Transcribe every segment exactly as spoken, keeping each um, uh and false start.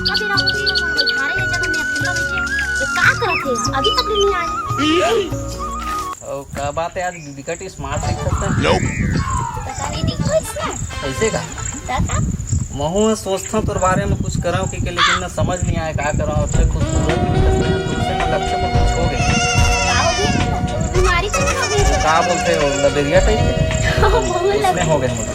अभी रहो, अभी रहो, झाड़े ले जगह में अकेला बैठे। ये का करत हे? अभी तक नहीं आए। ओ, का बात है, आज बिकट ही स्मार्ट दिखत है। पता नहीं दिखो इसमें। ऐसे का? महू सोचता तोर बारे में कुछ कराओ कि, कि लेकिन ना समझ नहीं आए का कराओ। अब से खूबसूरत भी दिखत है, तुमसे ना लक्ष्य को कुछ हो गए। का हो गया? बीमारी तो नहीं हो गई? का बोलते हो, लबेरिया टाइप के? बहुत उसमें लगे। हो गए मुझे।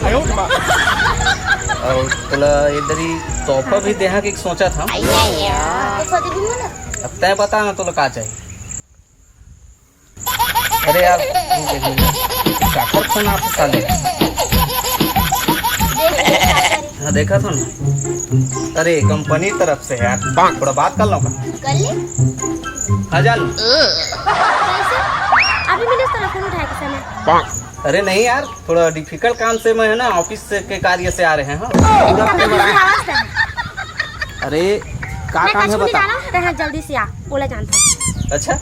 और तोला इधर ही तोहफा भी देहा कि सोचा था। तो सजे भी मिला। अब तय बता ना, तोला का चाहिए? अरे यार, काकर फोन आप साले। हाँ, देखा था ना। अरे, कंपनी तरफ से यार, थोड़ा बात कर लो का? कर ले। हाँ, जा लो। कैसे? अभी मैंने उसका फोन उठाया किसी ने। अरे नहीं यार, थोड़ा डिफिकल्ट काम से मैं, है ना, ऑफिस से, के कार्य से आ रहे हैं। हाँ। इतना तो बिजी आवाज था। अरे, का मैं काम है कछु नहीं बता। जाना, तैं जल्दी से आ, बोला जानता हूँ। अच्छा,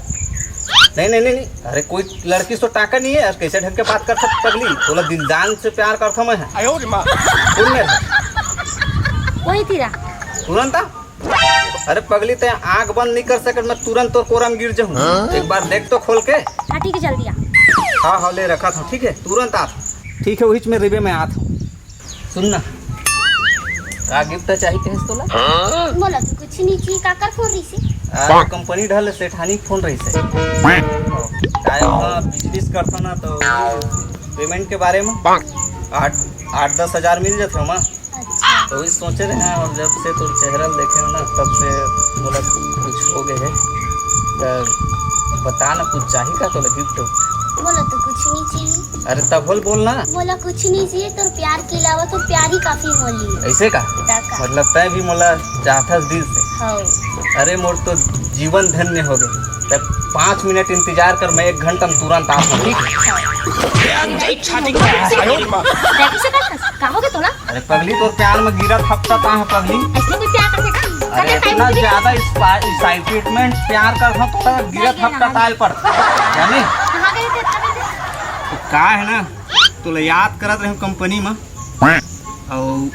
नहीं, नहीं, नहीं, नहीं, अरे कोई लड़की से टाका नहीं है यार, कैसे ढंग के बात कर सकत पगली? तोला दिल जान से प्यार करता मैं है। आयो रे माँ। सुन ले। वही तेरा। तुरंत आ। अरे पगली, तैं आंख बंद नहीं कर सकत, मैं तुरंत तोर कोरा में गिर जाऊँ। हाँ? एक बार देख तो खोल के। हाँ ठीक है, जल्दी आ। हाँ, हाँ, ले रखा था, ठीक है, तुरंत आ। ठीक है, वही में रिबे मैं आत हूँ। सुन ना, का गिफ्ट चाहिए कहेस तोला? मोला तो कुछ नहीं चाहिए, काकर फोन रही से? आ, कंपनी ढाले सेठानी फोन रही से। काय वहाँ बिजनेस करता ना तो पेमेंट के बारे में आठ, आठ दस हजार मिल जाते हमा। अच्छा। तो वही सोचे रहे हैं, और जब से तोर चेहरा देखे हो ना, तब से बोला कुछ हो गए है। तो बता ना, कुछ चाहिए का तोला गिफ्ट? मोला तो कुछ नहीं चाहिए। अरे तब बोल, बोल ना। मोला कुछ नहीं चाहिए, तोर प्यार के अलावा तो प्यार ही काफी मोली। ऐसे का? तब का? मतलब तय भी मोला चाहता दिल से। हाँ। अरे मोर तो जीवन धन्य हो गए। तब पाँच मिनट इंतजार कर, मैं एक घंटा में तुरंत आता हूँ, ठीक है? देखी से का, का हो गया तोला? अरे पगली, तोर प्यार में गिरत हपटत आए हैं पगली। ऐसे कोई प्यार करते का? अरे करते इतना time ज्यादा इस पा-, एक्साइटमेंट प्यार कर हम तो गिरत हपटत आए पड़। जाने? कहाँ गए थे? कहाँ गए थे? तो का है ना, तोला याद करत रहे कंपनी में। और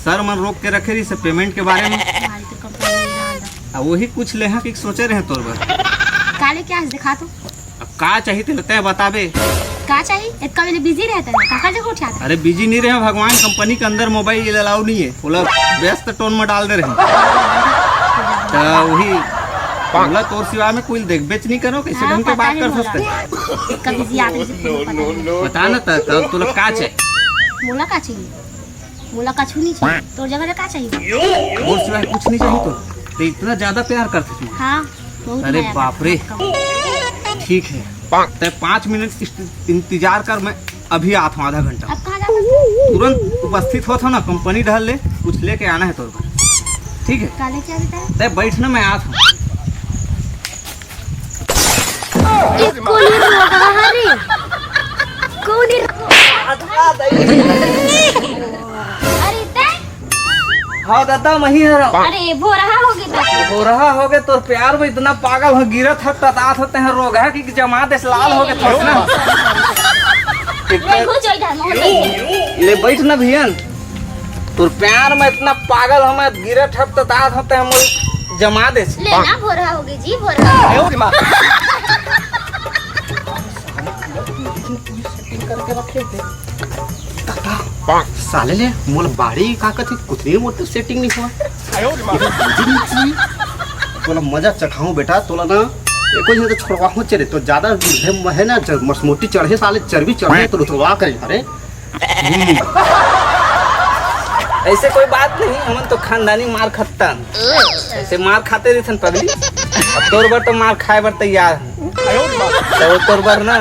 सर मन रोक के रखे रही से पेमेंट के बारे में। फालतू कंपनी में डाल दो। अब वही कुछ लेहा कि सोचे रहे तोर बर। काले क्या है दिखा तो। अब का चाहिए तेला तय बताबे। का चाहिए? इतना मेरे बिजी रहता है, काका जगह उठाता है। अरे बिजी नहीं रहे भगवान, कंपनी के अंदर मोबाइल अलाउ नहीं है, बोला व्यस्त टोन में डाल दे रहे। तो वही बोला तोर सिवा में कोई देखबे च नहीं करो, कैसे हाँ, ढंग के पता बात नहीं कर बोला। सकते। कभी जी आते हैं, पता नहीं। बता ना तो, तो तोला का चाहिए? मोला का चाहिए? मोला कछु नहीं चाहिए, तोर जगह ले का चाहिए? मोर सिवाय कुछ नहीं चाहिए तो, ते इतना ज्यादा प्यार करते तू। हाँ, बहुत अरे माया बाप रे। करता हूँ। ठीक है, ते पाँच मिनट इस-, इंतजार कर, मैं अभी आत हूँ, आधा घंटा। अब कहाँ जाता है? तुरंत उपस्थित होत हो ना, कंपनी ढाल ले, कुछ लेके आना है तोर बर, ठीक है? काले क्या बेटा? ते बैठ ना, मैं आत हूँ। कोनी रोगहा रे? कोनी रोगहा? अरे ते? हाँ दादा, मही हरव। अरे भोरहा हो गए तो। भोरहा हो गए, तोर प्यार में इतना पागल हो, गिरत हक ततात होते हैं, रोगहा की जमा देस लाल हो गए थोड़ा ना। ये हो जाए इधर, मोहन से। ले बैठ ना भियन। तोर प्यार में इतना पागल हो, मैं गिरे ठप तो तात होते हैं, मोर जमा दे। ले ना, भोरहा हो गई जी, भोरहा। आयो रे माँ। सेटिंग करके रखे थे। काका, साले ले, मोला बाड़ी का कथी कुछ नहीं, मोर तो सेटिंग नहीं हुआ। आयो रे माँ। तोला मजा चखाऊं बेटा, तोला ना एको दिन तो छोड़वा हो चले, तो ज्यादा है ना, मसमोटी चढ़े साले, चर्बी चढ़े तो उतरवा करे, अरे। ऐसे कोई बात नहीं, हमन तो खानदानी मार खत्तन। ऐसे मार खाते रहिथन पगली। अब तोर बर तो मार खाए बर तैयार हन। तो वो तोर बर ना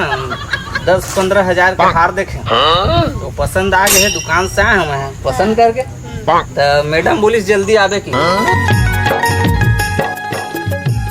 दस पन्द्रह हजार के हार देखे। तो पसंद आ गए, दुकान से आए हम हैं, पसंद करके। तो मैडम बोलिस जल्दी आवे की।